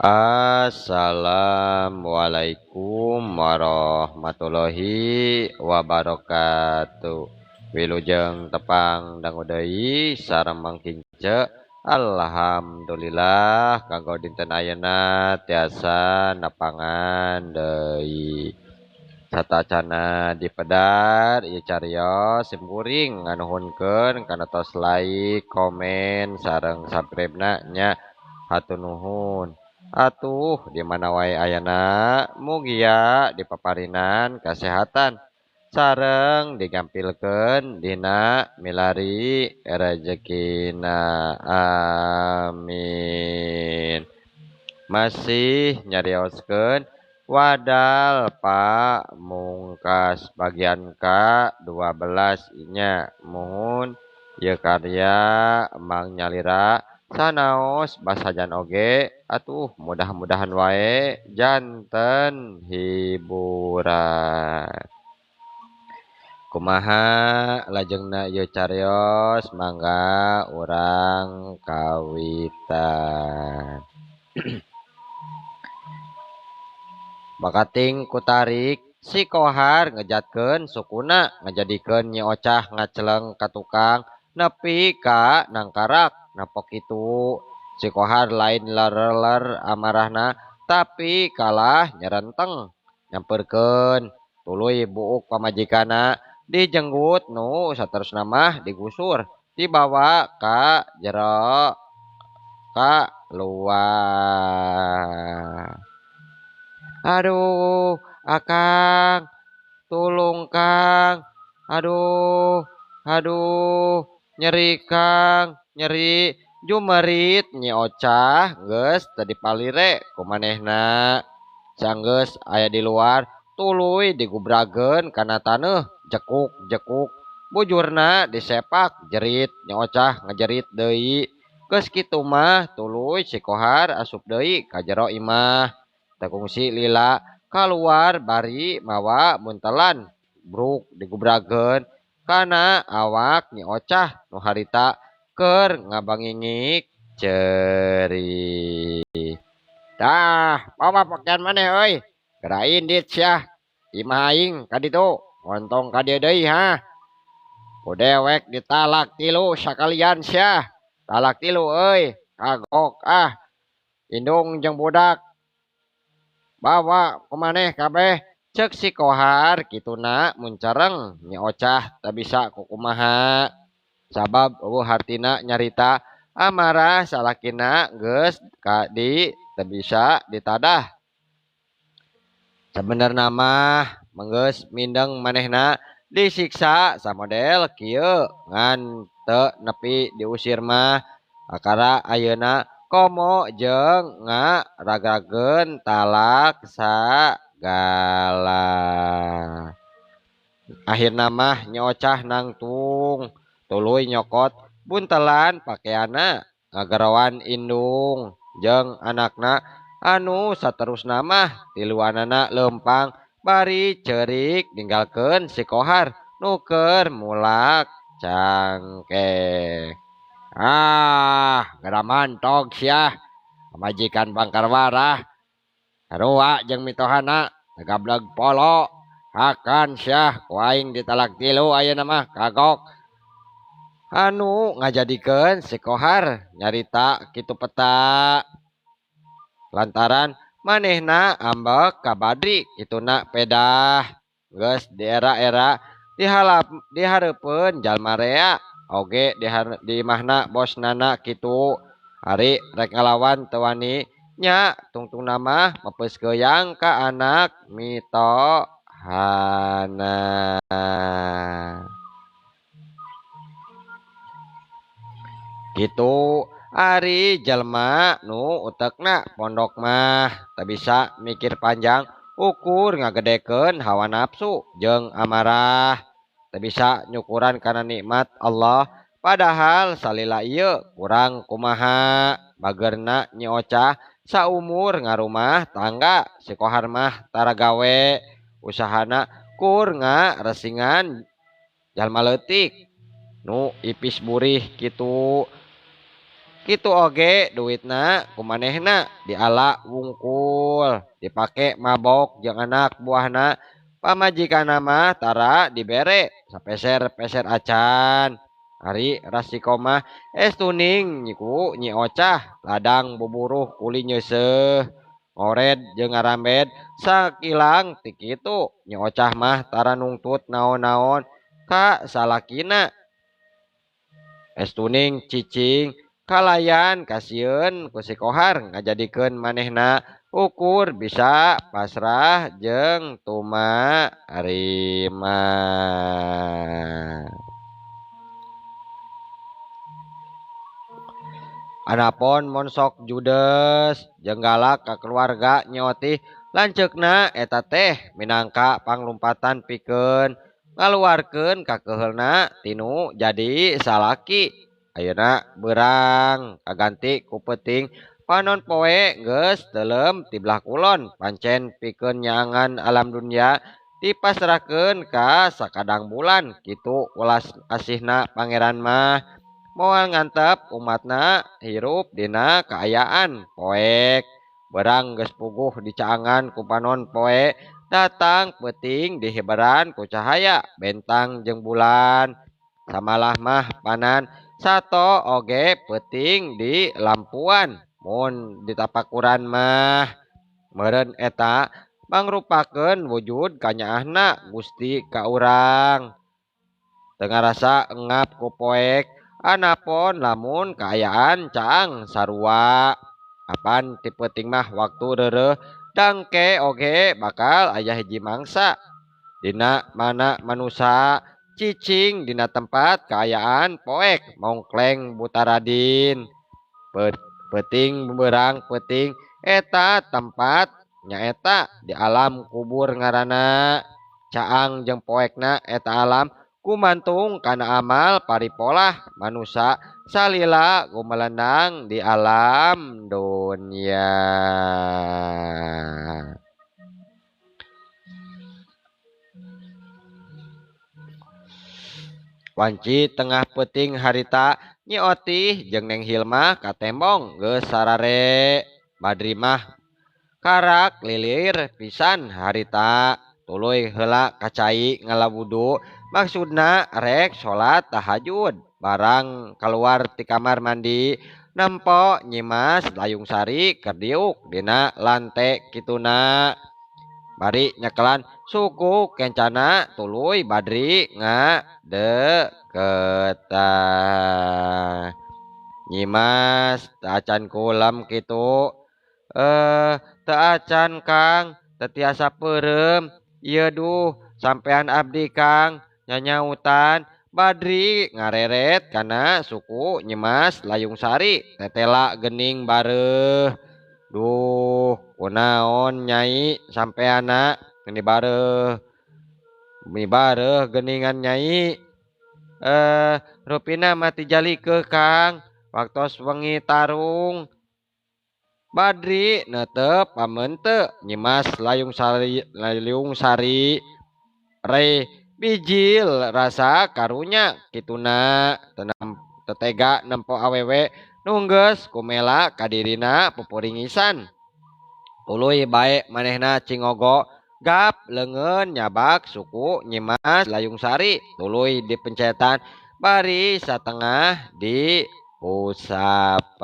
Assalamualaikum warahmatullahi wabarakatuh. Wilujeng tepang dangu deui sareng Mang Kince. Alhamdulillah kanggo dinten ayeuna tiasa nepangan deui. Satacana dipedar ieu cariyos sim kuring nganuhunkeun kana tos like, komen, sareng subscribe-na nya. Hatur nuhun. Atuh di mana wae ayana mugia dipaparinan kasehatan sareng digampilkeun dina milari rejekina, amin. Masih nyarioskeun wadal Pamungkas bagian ka-12 nya, muhun ieu karya Mang Nyalira sanaos basajan oge atuh mudah-mudahan wae janten hiburan. Kumaha lajengna ieu carios mangga urang kawitan. Bakating kutarik si Kohar ngejatkeun sukuna ngajadikeun Nyi Ocah ngaceleng ka tukang nepi ka nangkarak napok itu. Si Kohar lain ler-ler amarahna tapi kalah nyerenteng nyamperkeun tuluy buuk pamajikana dijenggut nu saterusna mah digusur dibawa ka jero ka luar. Aduh akang tulung kang, aduh aduh nyeri kang, nyeri. Jumerit Nyi Ocah geus teu dipalire ku manehna. Sanggeus aya di luar tuluy digubrageun kana taneuh jekuk-jekuk bujurna disepak jerit Nyi Ocah ngajerit deui. Geus kitu mah tuluy si Kohar asup deui ka jero imah. Teu kungsi lila kaluar bari mawa muntelan bruk digubrageun kana awak Nyi Ocah nu harita keur ngabangingik ceuri. Tah, bawa pakaian maneh euy. Geura indit sia. Imah aing ka ditu, ngontong ka dieu deui ha. Ku dewek ditalak tilu sakalian sia. Talak tilu euy, kagok ah. Indung jeung budak. Bawa ku maneh kabeh. Ceuk si Kohar kituna muncereng Nyi Ocah teu bisa kukumaha. Sabab eueuh hartina nyarita amarah salakina geus ka di teu bisa ditadah. Sabenerna mah menggeus mindeng manehna disiksa samodel kieu ngan teu nepi diusir mah akara ayeuna komo jeung ngaragrageun talak sagala. Akhirna mah Nyi Ocah nangtung tuluy nyokot buntelan pakeana ngageroan indung jeung anakna anu saterusna mah tiluanana leumpang bari ceurik ninggalkeun si Kohar nu keur mulak cangkeh. Ah, geura mantog sia pamajikan bangkar warah sarua jeung mitohana tagableg polo hakan sia ku aing ditalak tilu ayeuna mah kagok. Anu ngajadikeun si Kohar nyarita kitu peta lantaran manehna ambek ka Badri kituna pedah geus di era-era dihareupeun jalma rea oge di imahna bosnana kitu ari rek ngalawan teu wani nya tungtungna mah meupeus keuyang ka anak mitohana. Kitu ari jelema nu utekna pondok mah teu bisa mikir panjang ukur ngagedekeun hawa nafsu jeung amarah teu bisa nyukuran kana nikmat Allah padahal salila ieu kurang kumaha bageurna Nyi Ocah saumur ngarumah tangga si Kohar mah tara gawe usahana kur ngaresingan jalma leutik nu ipis burih kitu. Kitu oge duitna ku manehna diala wungkul dipake mabok jeung anak buahna pamajikanna mah tara dibere sapeser-peser acan. Ari rasiko mah estuning ku Nyi Ocah ladang buburuh kuli nyeuseuh ngored jeung ngarambed sakilang ti kitu Nyi Ocah mah tara nungtut naon-naon ka salakina. Estuning cicing kalayan kasieun ku si Kohar ngajadikeun manehna ukur bisa pasrah jeung tumarima. Anapon mun sok judes jeung galak ka keluarga nyi Otih lanceukna eta teh minangka panglumpatan pikeun ngaluarkeun kakeheulna tinu jadi salaki. Ayeuna beurang kaganti ku peuting panon poe geus teuleum ti belah kulon pancen pikeun nyaangan alam dunya dipasrahkeun ka sakadang bulan kitu welas asihna pangeran mah moal ngantep umatna hirup dina kaayaan poek. Beurang geus puguh dicaangan ku panon poe datang peuting dihiberan ku cahaya bentang jeung bulan samalah mah panan sato oge peuting di lampuan mun ditapakuran mah meureun eta mangrupakeun wujud kanyaahna Gusti ka urang. Teu ngarasa engap ku poek anapon lamun kaayaan caang sarua. Apan ti peuting mah waktu reureuh dangke oge bakal aya hiji mangsa dina mana manusa cicing dina tempat kaayaan poek mongkleng butaradin. Peuting beurang peuting eta tempat nyaeta di alam kubur ngaranna. Caang jeung poekna eta alam kumantung kana amal paripolah manusa salila gumelenang di alam dunya. Wanci tengah peuting harita Nyi Otih jeung Neng Hilmah katembong geus sarare. Badri mah karak lilir pisan harita tuluy heula ka cai ngala wudu maksudna rek salat tahajud. Barang kaluar ti kamar mandi nempo Nyimas Layung Sari keur diuk dina lante kituna. Bari nyekelan suku kencana tuluy Badri ngadeukeutan. Nyimas teu acan kulem kitu. Teu acan Kang, teu tiasa peureum. Ieu duh sampean abdi Kang nyanyautan. Badri ngareret kana suku Nyimas Layung Sari tetela gening bareuh. Duh kunaon nyai sampeanna meni bareuh. Meni bareuh geningan nyai. Rupina mah ti jalikeun Kang waktos wengi tarung. Badri neuteup pamente Nyimas Layung Sari Layung Sari re bijil rasa karunya kituna tetega nempo awewe nunggeus kumela kadirina pupuringisan. Tuluy bae manehna cingogo gap leungeun nyabak suku Nyimas Layung Sari tuluy dipencetan bari satengah di usapan.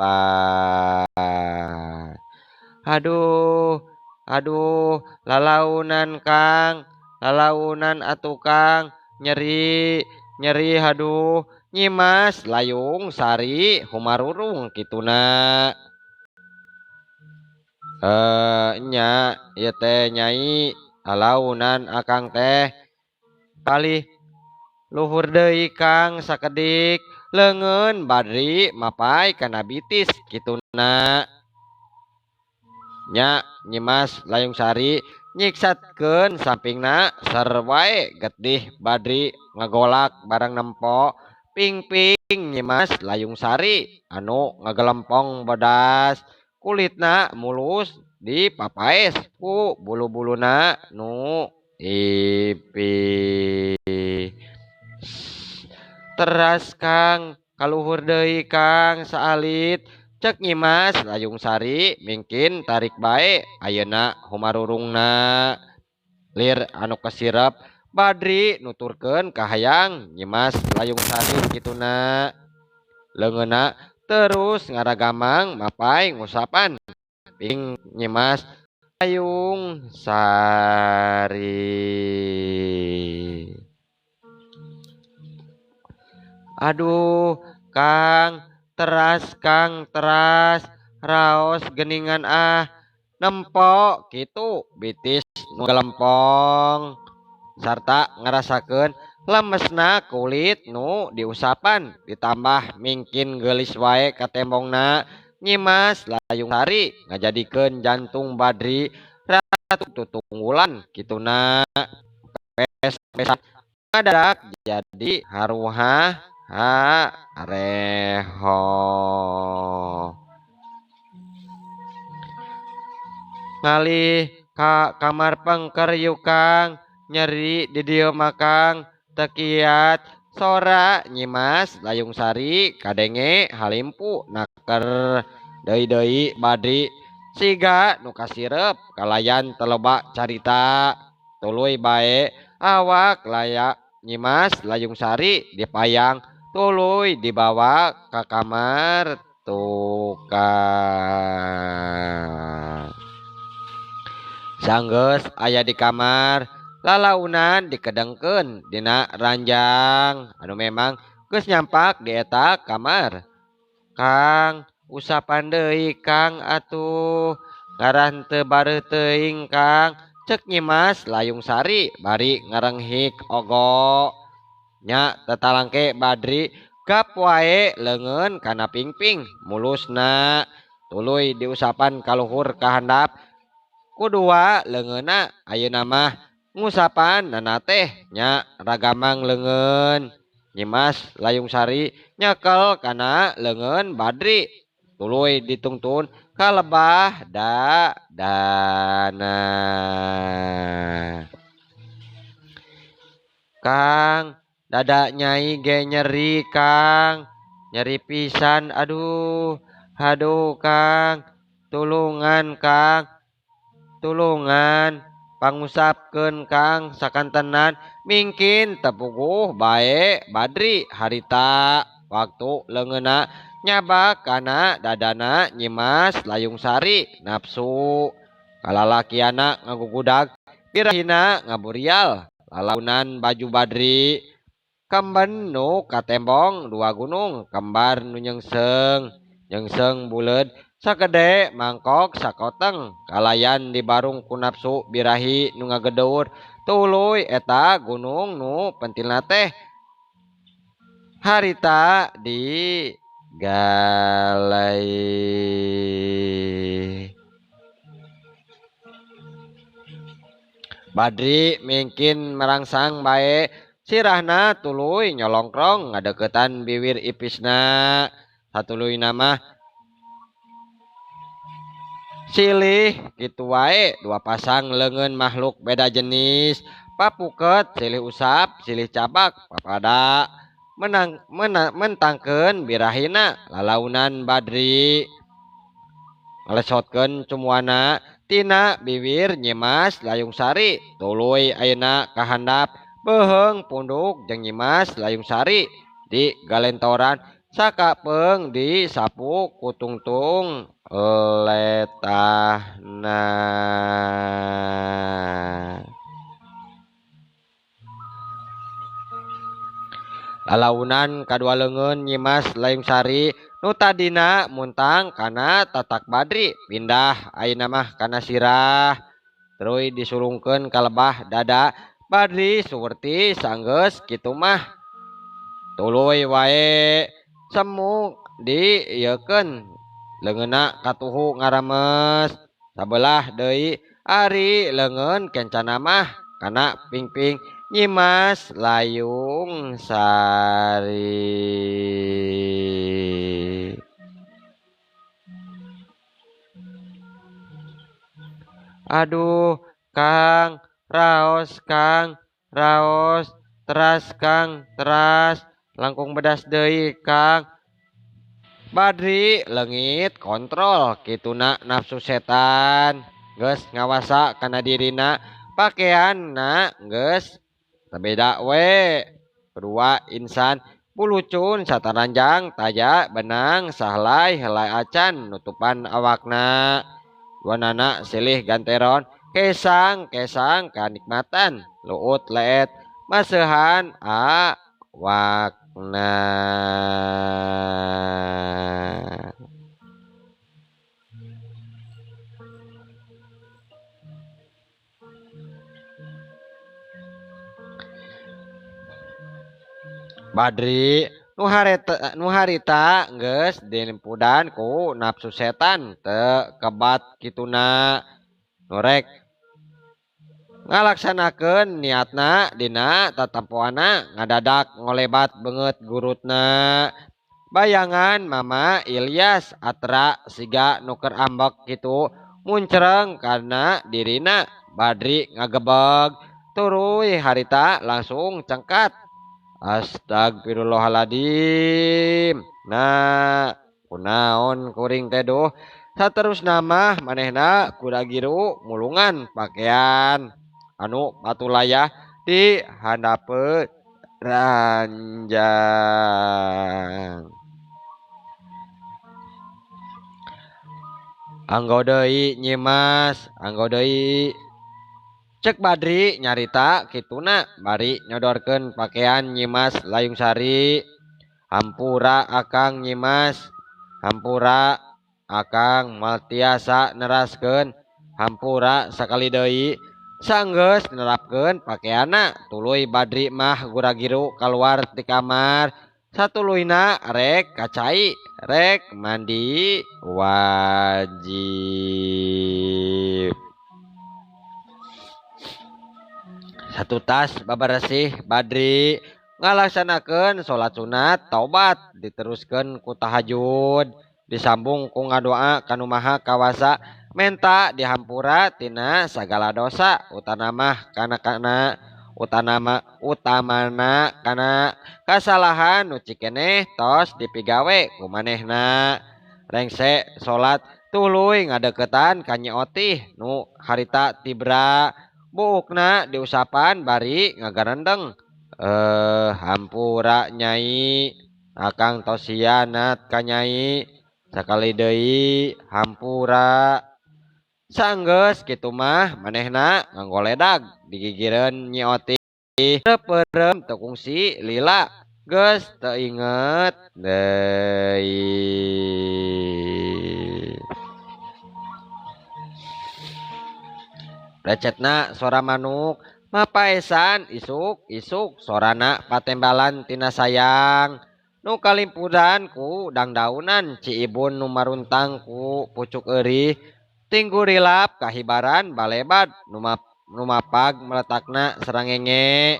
Aduh, aduh, lalaunan Kang, lalaunan atuh Kang, nyeri, nyeri aduh, Nyimas Layung Sari humarurung kituna. Nya ieu teh nyai lalaunan akang teh palih luhur deui Kang sakedik leungeun Badri mapai kana bitis kituna. Nya Nyimas Layung Sari nyiksatkeun sampingna ser wae getih Badri ngagolak barang nempo pingping Nyimas Layung Sari anu ngagelempong bodas kulitna mulus dipapaes ku bulu-buluna nu ipih. Teras Kang Kaluhur deui Kang saalit cek Nyimas Layung Sari mingkin tarik bae ayeuna humarurungna. Lir anu kesirep Badri nuturkeun kahayang Nyimas Layung Sari kituna. Leungeunna terus ngaragamang mapai ngusapan ping Nyimas Layung Sari. Aduh Kang teras Kang teras raos geningan ah nempok kitu bitis nu galempong sarta ngarasakeun lemesna kulit nu diusapan ditambah mingkin geulis wae katembongna. Nyimas Layung Sari ngajadikeun jantung Badri ratu tutunggulan kituna. Pes-pesan ngadadak jadi haruha ha reho. Ngalih ka kamar pengker yuk Kang nyeri di dieu mah Kang tekiat sora Nyimas Layung Sari kadenge halimpu naker deui-deui Badri siga nu kasirep kalayan teloba carita tuluy bae awak layak Nyimas Layung Sari dipayang tuluy dibawa ka kamar tukang. Sanggeus aya di kamar lalaunan dikedengkeun dina ranjang anu memang geus nyampak di eta kamar. Kang usapan deui Kang atuh ngaran teu bareuh teuing Kang cek Nyimas Layung Sari bari ngarenghik ogo. Nya tetalangke Badri gap wae leungeun kana pingping mulusna tuluy diusapan kaluhur ka handap kudua leungeunna ayeuna mah ngusapan nana teh nya ragamang leungeun. Nyimas Layung Sari nyekel kana leungeun Badri tuluy ditungtun ka lebah dadana. Kang dada nyai ge nyeri Kang nyeri pisan aduh aduh Kang tulungan Kang tulungan pangusapkeun Kang sakantenan mingkin tepuguh bae Badri harita waktu leungeunna nyabak kana dadana Nyimas Layung Sari nafsu kalalakiana ngagugudag birahina ngaburial lalaunan baju Badri kemben nu katembong dua gunung kembar nu nyengseng nyengseng buleud sagede mangkok sakoteng kalayan dibarung ku nafsu birahi nu ngagedeur tuluy eta gunung nu pentilna teh harita di galai. Badri mingkin merangsang bae sirahna tuluy nyolongkrong ngadeukeutan biwir ipisna satuluyna mah silih kitu wae dua pasang leungeun makhluk beda jenis papuket silih usap silih cabak papada mentangkeun birahina lalaunan Badri ngalesotkeun cumuana tina biwir Nyimas Layung Sari tuluy ayeuna kahandap beuheung punduk jeung Nyimas Layung Sari di galentoran sakapeung disapu ku tungtung letahna. Lalaunan kadua leungeun Nyimas Layung Sari nu tadina muntang kana tatak Badri pindah ayeuna mah kana sirah tuluy disulungkeun ka lebah dada Badri suwerti sanggeus kitu mah tuluy wae semu diieukeun leungeunna katuhu ngarames sabelah deui ari leungeun kencana mah kana pingping Nyimas Layung Sari. Aduh Kang raos Kang raos teras Kang teras Langkung bedas deui Kang. Badri leungit kontrol kituna nafsu setan. Geus ngawasa kana dirina pakeanna geus teu beda we. Kedua insan bulucun sataranjang taya benang sahlai helai acan nutupan awakna. Duanana silih ganteron kesang kesang kanikmatan luut leet maseuhan awakna. Badri nu harita geus dilimpudan ku nafsu setan teu kebat kituna norek ngalaksanakeun niatna dina tatampoana ngadadak ngolebat beungeut gurutna. Bayangan Mama Ilyas atra siga nu keur ambek kitu muncreng kana dirina. Badri ngagebeg tuluy harita langsung cengkat. Astagfirullahaladzim. Nah, kunaon kuring teh duh. Saterusna mah manehna kuda giru mulungan pakaian anu patulayah di handapeun ranjang. Anggo deui Nyimas, anggo deui. Cek Badri nyarita kituna bari nyodorkeun pakaian Nyimas Layung Sari. Hampura akang Nyimas, hampura akang moal tiasa neraskeun, hampura sakali deui. Sanggeus nerapkeun pakaianna tuluy Badri mah gura-giru kaluar ti kamar. Satuluyna rek ka cai, rek mandi wajib. Satu tas babaresih Badri ngalaksanakeun salat sunat taubat diteruskeun ku tahajud disambung ku ngadoa ka Nu Maha Kawasa menta dihampura tina sagala dosa utanamah kana-kana utanama utamana kana kasalahan nu cikeneh tos dipigawe ku manehna. Rengse salat tuluy ngadeukeutan ka Nyi Otih nu harita tibra buukna diusapan bari ngagarendeng. Hampura Nyai, akang tos hianat ka Nyai, sakali deui hampura. Sanggeus kitu mah manehna nganggoledag digigireun Nyi Otih. Peureum teu kungsi lila geus teu inget deui. Recetna sora manuk mapaesan isuk-isuk sorana patembalan tina sayang nu kalimpudan ku dangdaunan ciibun nu maruntang ku pucuk eurih tinggurilap kahibaran balebad nu mapag meletakna serangenge.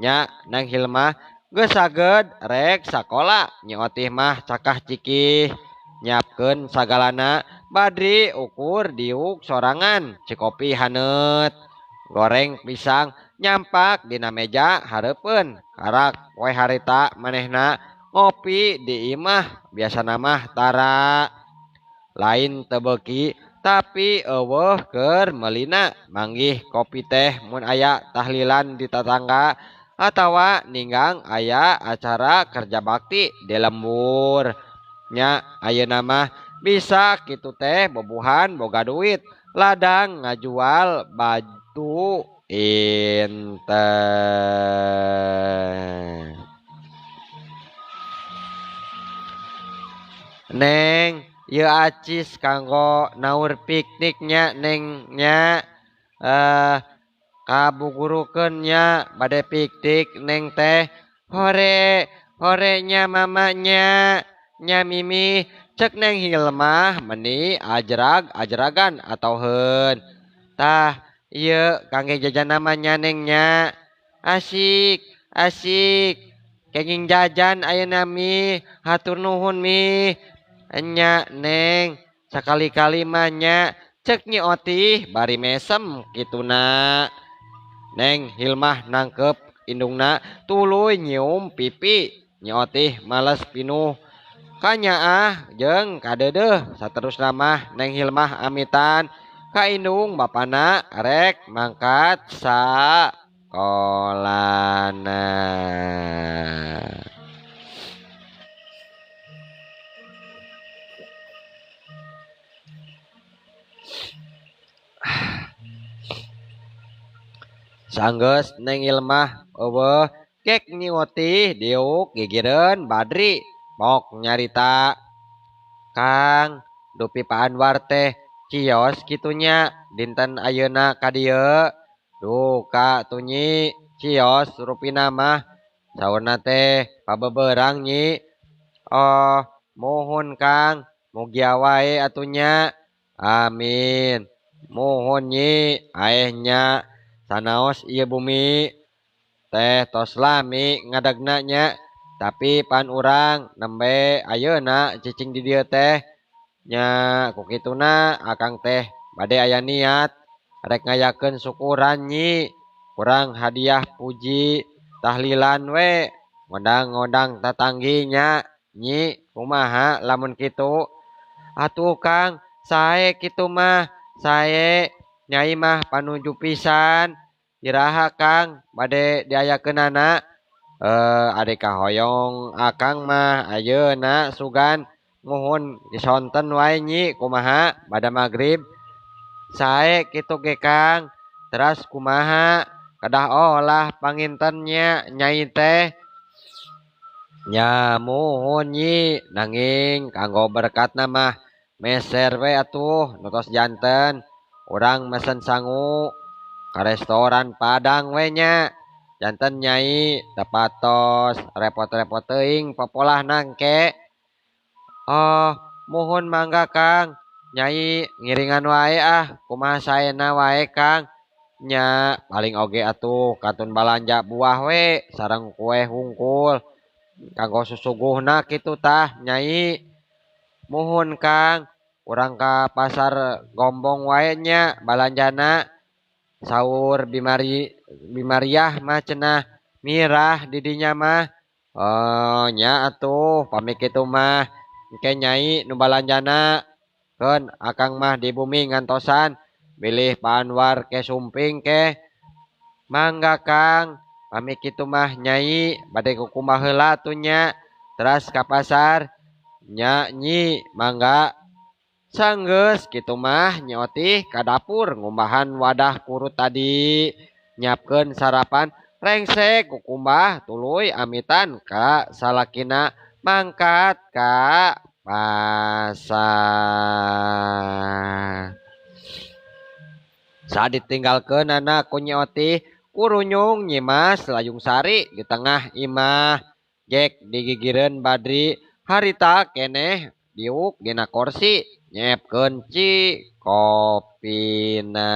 Nya Nang Hilmah geus saged rek sakola Nyi Otih mah cakah cikih nyiapkeun sagalana. Badri ukur diuk sorangan cikopi haneut goreng pisang nyampak dina meja hareupeun karak we harita manehna ngopi di imah biasana mah tara lain teu beuki tapi eueuh keur meulina manggih kopi teh mun aya tahlilan di tatangga atawa ninggang aya acara kerja bakti di lembur. Nya ayeuna mah bisa kitu teh bobuhan boga duit ladang ngajual batu inten. Neng ieu acis kanggo naur pikniknya Neng nya, kabugurukeun nya bade piknik Neng teh. Hore hore nya mamanya nya Mimi. Cek Neng Hilmah meni ajrag ajragan atau heun. Tah ieu kangge jajan namanya Neng nya. Asik asik kenging jajan ayeuna Mi, hatur nuhun Mi. Enya Neng sakali-kali mah nya. Cek Nyi Otih bari mesem kituna. Neng Hilmah nangkep indungna tuluy nyium pipi. Nyi Otih males pinuh kanyaah jeung kadeudeuh saterusna mah Neng Hilmah amitan ka indung bapana rek mangkat sakolana. Sanggeus Neng Ilmah eueuh gek Nyi Otih diuk gigireun Badri mok nyarita. Kang, dupi Pak Anwar teh cios kitu nya dinten ayeuna ka dieu. Duka tuh Nyi, cios rupina mah saurna teh pabeberang Nyi. Oh, muhun Kang, mugia wae atuh nya. Amin. Muhun Nyi, aeh nya sanaos ieu bumi teh tos lami ngadegna nya, tapi pan urang nembe ayeuna cicing di dieu teh nya ku kituna akang teh bade aya niat rek ngayakeun syukuran Nyi, kurang hadiah puji tahlilan we ngondang-ngondang tatanggi nya Nyi, kumaha lamun kitu? Atuh Kang, sae kitu mah, sae Nyai mah panuju pisan. Iraha Kang bade diayakeunana? Ari kahoyong akang mah ayeuna sugan muhun disonten wae Nyi, kumaha bada magrib? Sae kitu ge Kang. Teras kumaha kedah olah panginten nya Nyai teh? Nya muhun Nyi, nanging kanggo berkatna mah meser we atuh nu tos janten. Urang mesen sangu ka restoran Padang we nya. Janten Nyai tepatos repot-repot teuing popolah nangke. Oh, muhun mangga Kang. Nyai ngiringan wae ah, kumaha saena wae Kang. Nya paling oge atuh katun balanja buah we sareng kue hungkul. Kanggo susuguhna kitu tah Nyai. Muhun Kang, urang ka pasar Gombong wae nya balanjana. Saur Bimariah mah cenah mirah di dinya mah. Oh nya atuh pamit kitu mah engke Nyai nu balanjana. Keun akang mah di bumi ngantosan bilih Pak Anwar ke sumping ke. Mangga Kang, pamit kitu mah Nyai bade kukumbah heula atuh nya. Teras ka pasar nya Nyi, mangga. Sanggeus kitu mah Nyi Otih ka dapur ngumbahan wadah kurut tadi, nyiapkeun sarapan rengsek kukumbah tuluy amitan ka salakina mangkat ka pasar. Saditinggalkeunana ku Nyi Otih kurunyung Nyimas Layung Sari di tengah imah gek digigireun Badri harita keneh diuk dina korsi nyiapkeun ci kopina.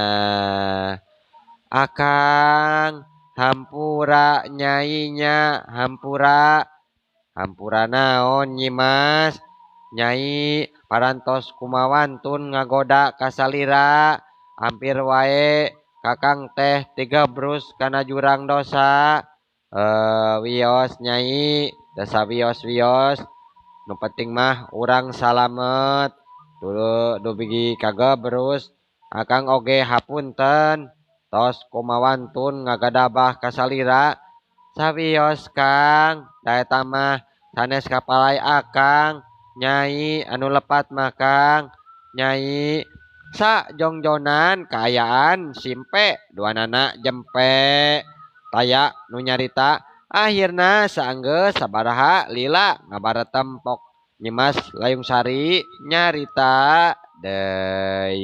Akang hampura Nyai nya, hampura. Hampura naon Nyimas? Nyai parantos kumawantun ngagoda kasalira, hampir wae kakang teh tigebrus kana jurang dosa. Wios Nyai, dasa wios-wios. Nu penting mah urang salamet. Dulu dubigi kagebrus, akang oge hapunten tos kumawantun ngagadabah kasalira. Sawios Kang, da eta mah sanes kapalai akang. Nyai anu lepat mah Kang. Nyai sajongjonan kaayaan simpe duanana jempe. Taya nu nyarita akhirna saanggeus sabaraha lila ngabaretem pok Nyimas Layung Sari nyarita deui.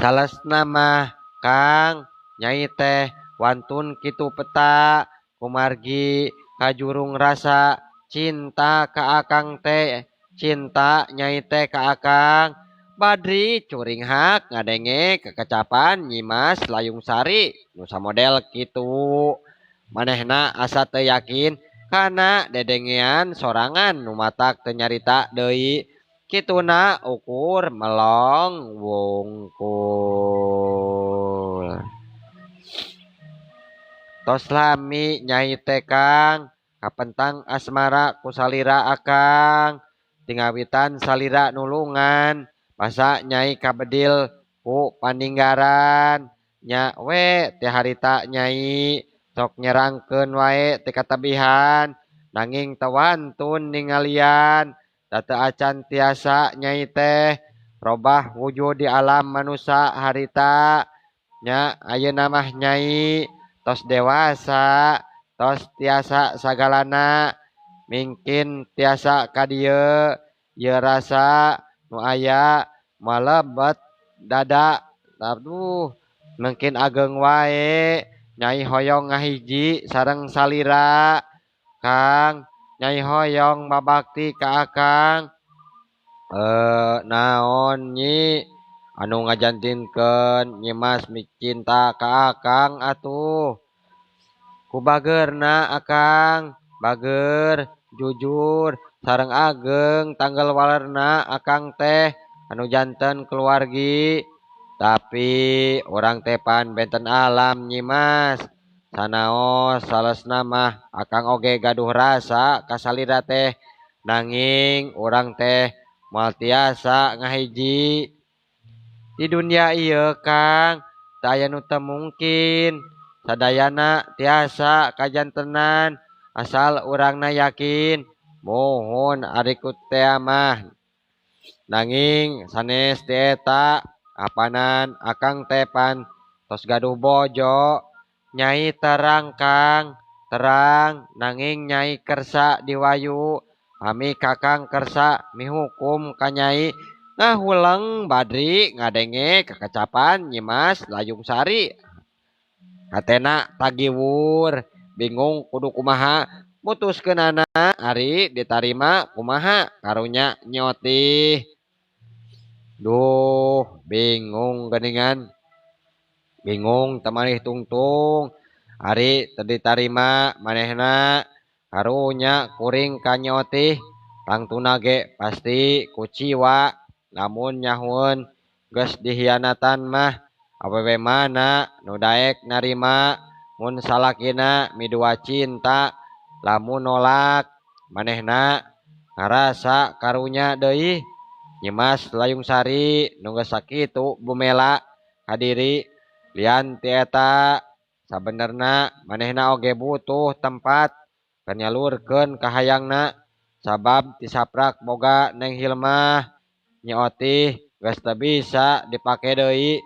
Salesna mah Kang, Nyai teh wantun kitu peta kumargi kajurung rasa cinta ka akang teh, cinta Nyai teh ka akang. Badri curinghak ngadenge kekecapan Nyimas Layung Sari nu samodel kitu. Manehna asa teu yakin kana dedengean sorangan nu matak teu nyarita deui. Kituna ukur melong wungkul. Tos lami Nyai teh Kang kapentang asmara ku salira akang tingawitan salira nulungan basa Nyai kabedil ku paninggaran nya we teh harita Nyai sok nyerangkeun wae teh katabihan nanging teu wantun ningalian da teu acan tiasa Nyai teh robah wujud di alam manusa harita nya ayeuna mah Nyai tos dewasa tos tiasa sagalana mingkin tiasa ka dieu ieu rasa nu aya malebet dada aduh mungkin ageng wae Nyai hoyong ngahiji sareng salira Kang Nyai hoyong babakti ka akang naon Nyi anu ngajantinkeun Nyimas micinta ka akang atuh ku bageurna akang bager jujur sareng ageng tanggal walerna akang teh anu janten keluargi tapi urang teh pan benten alam Nyimas sanaos salesna mah akang oge gaduh rasa ka salira teh nanging urang teh moal tiasa ngahiji di dunia ieu Kang teu aya nu teu mungkin sadayana tiasa kajantenan asal urangna yakin muhun ari ku tea mah nanging sanes ti eta apanan akang teh pan tos gaduh bojo Nyai terang Kang terang nanging Nyai kersa diwayu pami kakang kersa mihukum ka Nyai ngahuleng Badri ngadenge kakacapan Nyimas Layung Sari hatena tagiwur bingung kudu kumaha mutuskeunana ari ditarima kumaha karunya nyotih duh bingung geuningan bingung teu tungtung ari teu ditarima manehna karunya kuring ka nyotih tangtuna ge pasti kuciwa lamun nyahueun geus dihianatan mah awewe mana nu daek narima mun salakina midua cinta lamun nolak manehna ngarasa karunya deui Nyimas Layung Sari nu geus sakitu bumela kadiri lian ti eta sabenerna manehna oge butuh tempat keur nyalurkeun kahayangna sabab tisaprak boga Neng Hilmah Nyi Otih geus teu bisa dipake deui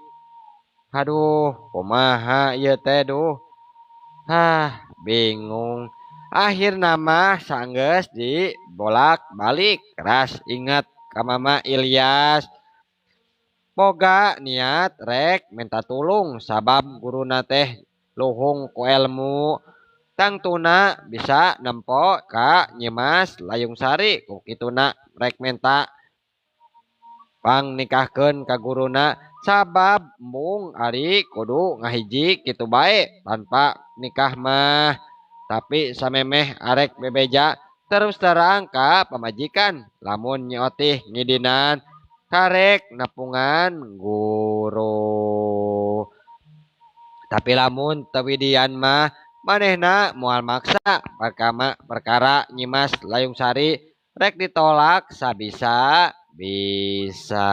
aduh kumaha ieu teh duh hah bingung akhirna mah sanggeus di bolak-balik keras inget ka Mama Ilyas boga niat rek minta tulung sabab guruna teh luhung ku elmu tangtuna bisa nempo ka Nyimas Layung Sari ku kituna rek menta pang nikahkeun ka guruna sabab embung ari kudu ngahiji kitu bae tanpa nikah mah tapi samemeh arek bebeja terus terang ka pamajikan lamun Nyi Otih ngidinan karek nepungan guru tapi lamun teu widian mah manehna moal maksa perkara Nyimas Layung Sari rek ditolak sabisa bisa.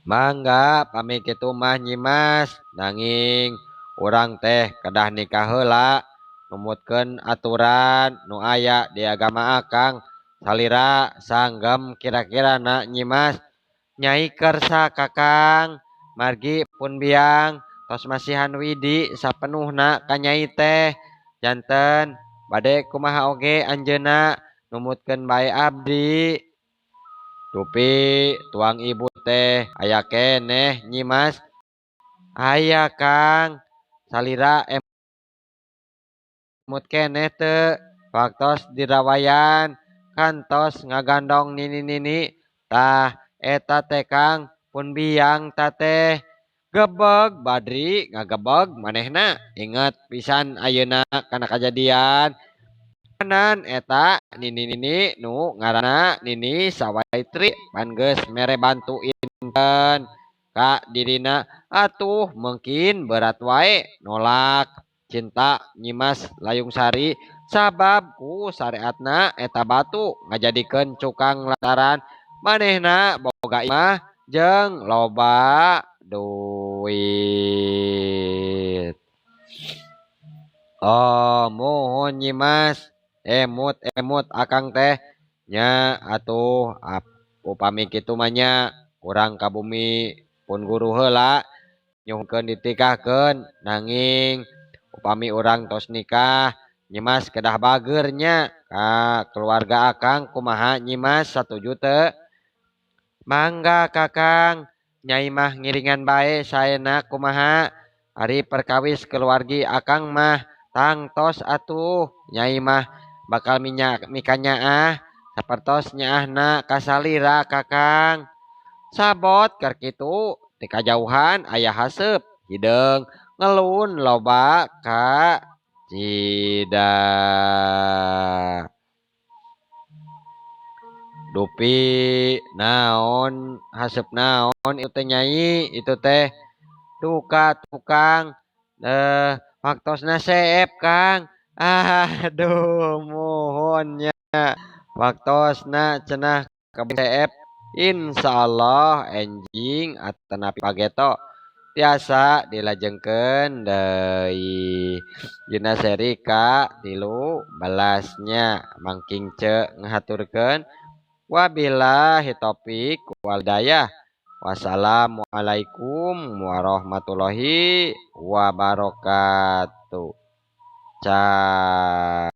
Mangga pami kitu mah Nyimas nanging urang teh kedah nikah heula numutkeun aturan nu aya di agama akang salira sanggem kira-kirana Nyimas Nyai kersa kakang margi pun biang tos masihan widi sapenuhna ka Nyai teh janten bade kumaha oge anjeunna numutkeun bae abdi dupi tuang ibu teh aya keneh Nyimas aya Kang salira emut keneh teu waktos dirawayan kantos ngagandong nini-nini tah eta teh Kang pun biang ta teh gebeg Badri ngagebeg manehna inget pisan ayeuna kana kajadian Nan eta nini-nini nu ngaranna Nini Sawaitri pan geus mere bantu inten ka dirina atuh mungkin berat wae nolak cinta Nyimas Layungsari sabab ku syariatna eta batu ngajadikeun cukang lantaran manehna boga imah jeung loba duit. Oh muhun Nyimas emut emut akang teh nya atuh upami kitu mah nya urang ka bumi pun guru heula nyuhunkeun ditikahkeun nanging upami urang tos nikah Nyimas kedah bager nya ka keluarga akang kumaha Nyimas satuju teu? Mangga Kakang Nyai mah ngiringan bae saena kumaha ari perkawis keluargi akang mah tangtos atuh Nyai mah bakal minyak mikanyaah sapertos nyaahna kasalira Kakang. Sabot keur kitu ti kajauhan aya haseup hideung ngelun loba ka cida. Dupi naon haseup naon itu teh Nyai itu teh duka tukang waktosna seep Kang. Aduh muhun nya waktosna cenah seep insyaallah enjing atanapi pageto tiasa dilajengkeun deui dina seri ka 13 nya mangking ce ngahaturkeun wabillahi taufik wal hidayah. Wassalamualaikum warahmatullahi wabarakatuh. Ca.